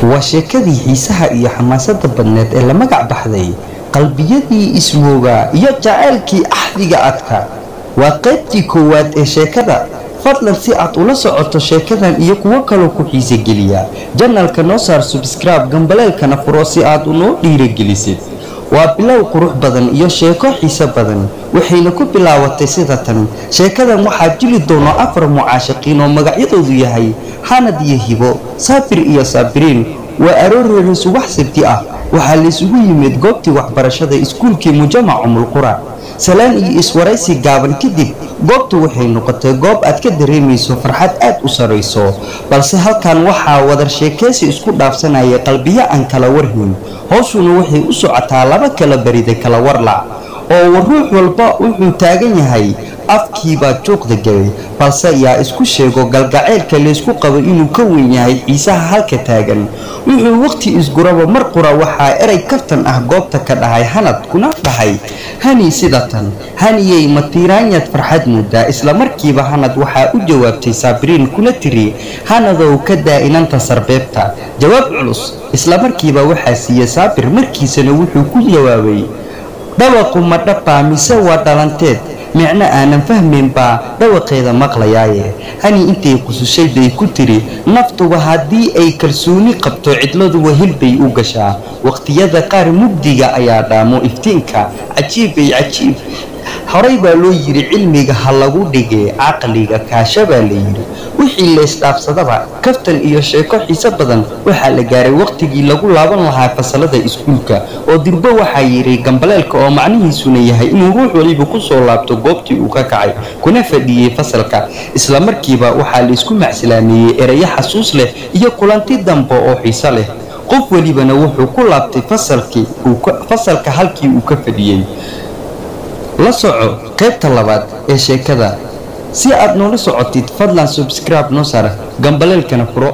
Waa sheekadii xiisaha iyo xamaasadda badneed ee la magac baxday Qalbiyadii Iswoogaa iyo Jacaylkii Axdiga Adka. Waa qaybtii koowaad ee sheekada. Fadlan, si aad ula socoto sheekadan iyo kuwo kaloo ku xiisogeliya, channelka noo saar subscribe, gambaleelkana furo si aad unoo dhiiragelisid. Waa bilow qurux badan iyo sheeko xiiso badan, waxayna ku bilaabatay sida tan. Sheekadan waxaa jili doono afar mucaashaqiin oo magacyadoodu yahay Xanad iyo Hibo, Saabir iyo Saabiriin. Waa aroorreeri subax Sabti ah. Waxaa laysugu yimid goobtii waxbarashada iskuulkii Mujamac Umulqura. Salaan iyo iswaraysi gaaban kadib, goobtu waxay noqotay goob aad ka dareemayso farxad aad u sarayso. Balse halkan waxaa wadar sheekaysi isku dhaafsanaya qalbiyo aan kala warhayn. Howshuna waxay u socotaa laba kala barida kala warlac, oo ruux walba wuxuu taagan yahay afkiibaa juuqda gabay. Balse yaa isku sheego galgaceylka laysku qabo inuu ka weyn yahay xiisaha halka taagan? Wuxuu waqti isguraba, mar qura waxaa erey kaftan ah goobta ka dhahay Hanad, kuna dhahay Hani sida tan: "Haniyey, ma tiiraanyaad farxad muddaa?" Isla markiiba Hanad waxaa u jawaabtay Saabiriin, kuna tiri: "Hanadow, ka daa inanta sarbeebta." Jawaab culus isla markiiba waxaa siiyey Saabir. Markiisana wuxuu ku jawaabay: "Dhawaqu ma dhabbaa mise waa dhalanteed? Micno aanan fahmayn baa dhawaqeeda maqlayaaye." Hani intay qusushay bay ku tiri: "Naftuba haddii ay kalsooni qabto, cidladuba hil bay u gashaa. Waqtiyada qaar mugdiga ayaa dhaamo iftiinka." Cajiibay cajiib! Horay baa loo yidhi cilmiga ha lagu dhigee caqliga kaasha baa la yidhi. Wixii laysdhaafsadaba kaftan iyo sheeko xiiso badan, waxaa la gaaray waqtigii lagu laaban lahaa fasalada iskuulka, oo dirbo waxaa yidhi gambaleelka, oo macnihiisuna yahay inuu ruux waliba ku soo laabto goobtii uu ka kacay kuna fadhiyey fasalka. Isla markiiba waxaa laysku macsalaameeyey erayo xasuus leh iyo kulanti dambe oo xiiso leh. Qof welibana wuxuu ku laabtay fasalkii fasalka halkii uu ka fadhiyey. La soco qaybta labaad ee sheekada. Si aad noola socotid, fadlan subscribe noo saar, gambaleelkana furo.